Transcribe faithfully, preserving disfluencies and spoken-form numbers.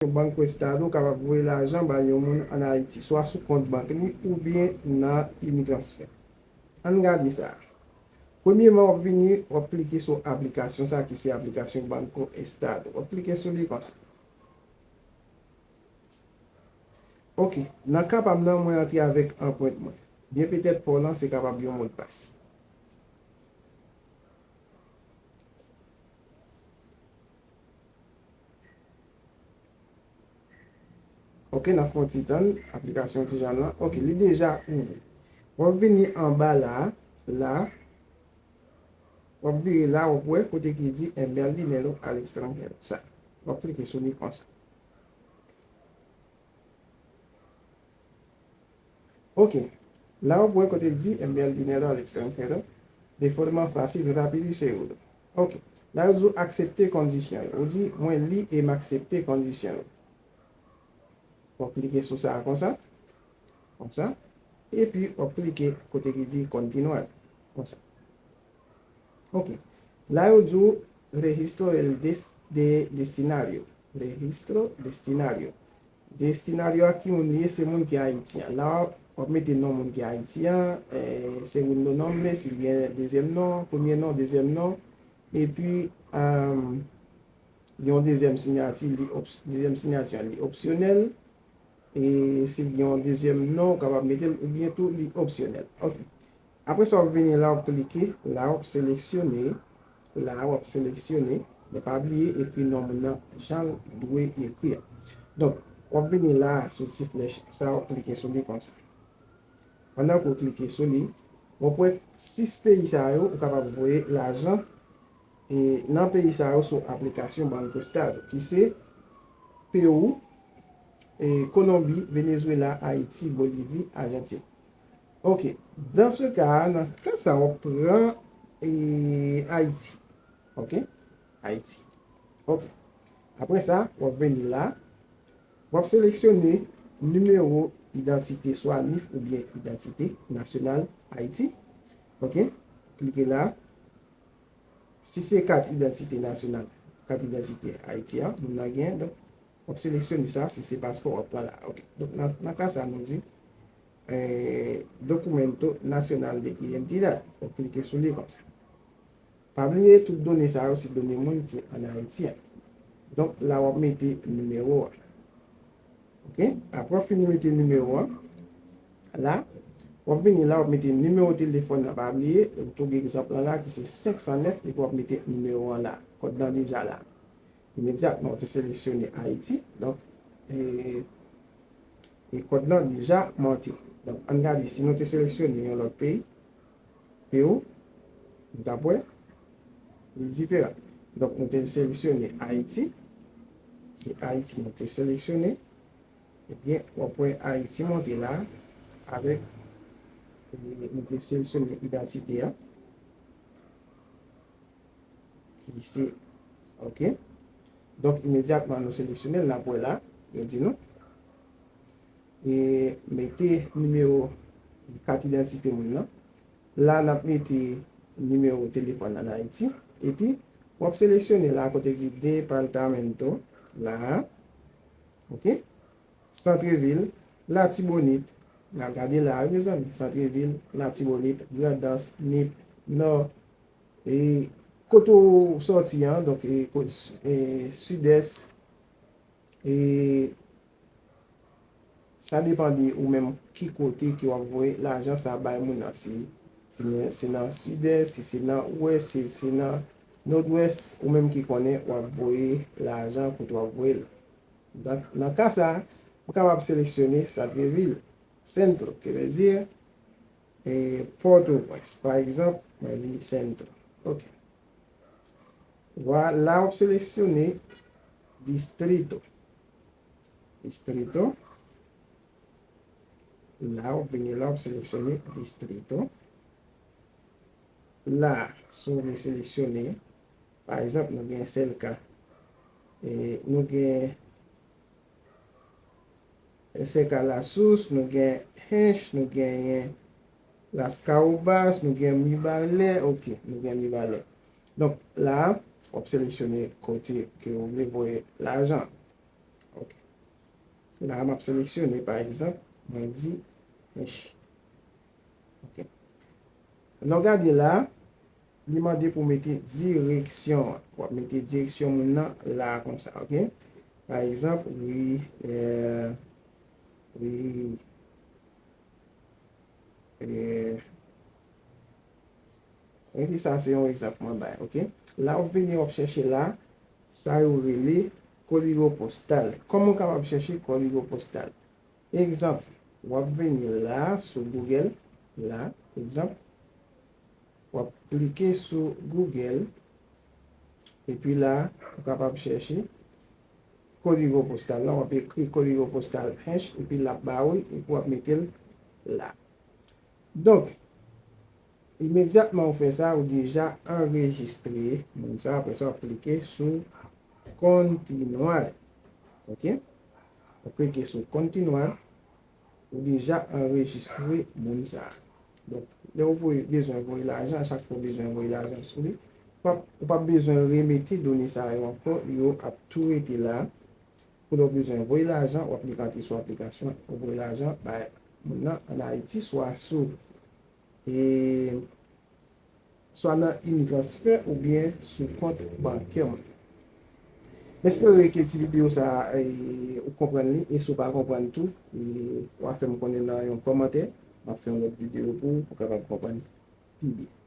aplikasyon Banco Estado kapab voye lajan bay yon moun ann Ayiti, swa sou kont bank li oubyen nan Unitransfer. Ann gade sa. Premyeman, w ap vini, w ap klike sou aplikasyon sa ki se aplikasyon Banco Estado. W ap klike sou li konsa. Ok, nan ka pa m nan, mwen antre avèk anprent mwen. Byen petèt pa w lan se kapab yon modpas. Ok, n ap fè yon ti tann, aplikasyon ti jan lan. Ok, li deja ouvri. W ap vini anba la, la. W ap vire la, w ap wè kote ki di enviar dinero al extranjero. Sa. W ap klike sou li konsa. Ok. La w ap wè kote l di enviar dinero al extranjero de forma fácil, rápido y seguro. Ok. La yo di w aksepte kondisyon yo. Ou di, mwen li e m aksepte kondisyon yo. W ap klike sou sa a konsa. Konsa. Epi w ap klike kote ki di continuar. Konsa. Ok. La yo di w registro el des, de destinario. Registro destinario. Destinario a ki moun li ye, se moun ki Ayiti an. La w ap mete non moun ki Ayiti an, eh, segundo nombre, si l gen dezyèm non, premye non, dezyèm non. Epi, um, yon dezyèm siyati, li ops-, dezyèm siyati an, li opsyonèl. E si l gen yon dezyèm non, ou kapab mete l, oubyen tou li opsyonèl. Ok. Apre sa, w ap vini la, w ap klike, la w ap seleksyone, la w ap seleksyone, men pa bliye ekri non moun nan jan l dwe ekri a. Donk, w ap vini la, sou ti flèch sa, w ap klike sou li konsa. Pandan ke w klike sou li, w ap wè sis peyi sa yo, ou kapab voye lajan e nan peyi sa yo sou aplikasyon Banco Estado, ki se Pewou, e Kolonbi, Venezuela, Ayiti, Bolivi, Ajantin. Ok, dans ce cas, nan ka sa, w ap pran e, Ayiti. Ok, Ayiti. Ok. Apre sa, w ap vini la, w ap seleksyone nimewo idantite, swa nif oubyen idantite nasyonal Ayiti. Ok, klike la. Si se kat idantite nasyonal, kat idantite Ayiti a, moun nan gen, donk, w ap seleksyone sa, si se paspò, w ap pran la. Ok. Donk, nan, nan ka sa, nou di, eh, Documento Nacional de Identidad. W ap klike sou li konsa. Pa bliye, tout done sa yo, se done moun ki ann Ayiti an. Donk, la, w ap mete nimewo a. Ok? Apre w fin mete nimewo an, la, w ap vini la, w ap mete nimewo telefòn nan, pa bliye, tou gen egzanp lan la, ki se senk san nèf, epi w ap mete nimewo an la. Kòd lan deja la. Imedyatman, w te seleksyone Ayiti, donk, e, e kòd lan deja monte. Donk, ann gade si nou te seleksyone yon lòt peyi, Pewou, nou t ap wè, li diferan. Donk, nou te seleksyone Ayiti. Se Ayiti nou te seleksyone. Ebyen, w ap wè Ayiti monte la avèk, e, nou te seleksyone idantite a. Ki se, ok. Donk, imedyatman nou seleksyone l, n ap wè la, yo di nou. E mete nimewo kat idantite moun nan. La, n ap mete nimewo telefòn ann Ayiti. Epi, w ap seleksyone la kote di departamento, la a. Ok? Santrevil, Latibonit. N ap gade la a, wi, mezanmi. Santrevil, Latibonit, Grandans, Nip, Nò, e kote w sòti an, donk, e, ko-, e, Sidès, e sa depann de ou menm ki kote ke w ap voye lajan sa bay moun nan. Si, si se nan Sidès, si se nan Wès, si se nan Nòdwès, ou menm ki konnen w ap voye lajan kote w ap voye l. Donk, nan ka sa a, m kapab seleksyone Santrevil, centro, que quiere decir, e, Pòtoprens, pa egzanp, mwen di centro. Ok. Vwala, w ap seleksyone distrito. Distrito. La, w ap vini la, w ap seleksyone distrito. La, si w vle seleksyone, pa egzanp, nou gen Sèlka. E nou gen Sèka Lasous, nou gen Hench, nou genyen Las Caobas, nou gen Mibalè, ok, nou gen Mibalè. Donk, la, w ap seleksyone kote ke w vle voye lajan. Ok. La, m ap seleksyone, pa egzanp, mwen di H. Ok. Lè w gade la, li mande pou w mete direksyon an. W ap mete direksyon moun nan la konsa, ok? Pa egzanp, wi, eh, wi, eh, ok, sa se yon egzanp mwen bay, ok? La w ap vini, w ap chèche la, sa yo rele kòdego postal. Kòman w kapab chèche kòdego postal? Egzanp, w ap vini la sou Google, la, egzanp, w ap klike sou Google, epi la, ou kapab chèche kòdego postal la, w ap ekri kòdego postal Hinche, epi l ap ba ou l, epi w ap mete l la. Donk, imedyatman ou fè sa, ou deja anrejistre moun sa, apre sa, w ap klike sou Continuar. Ok? W ap klike sou Continuar. Ou deja anrejistre moun sa. Donk, lè ou voye, bezwen voye lajan, a chak fwa ou bezwen voye lajan sou li, ou p ap, ou p ap bezwen remete done sa yo ankò, yo ap tou rete la. Pou lè ou bezwen voye lajan, w ap li rantre sou aplikasyon, ou voye lajan bay moun nan ann Ayiti, swa sou, e, swa nan Unitransfer oubyen sou kont bankè mwen. M espere ke ti videyo sa a, e, ou konprann li, e si w pa konprann tou, e, w a fè m konnen nan yon kòmantè, m ap fè yon lòt videyo pou ou, pou w kapab konprann pi byen.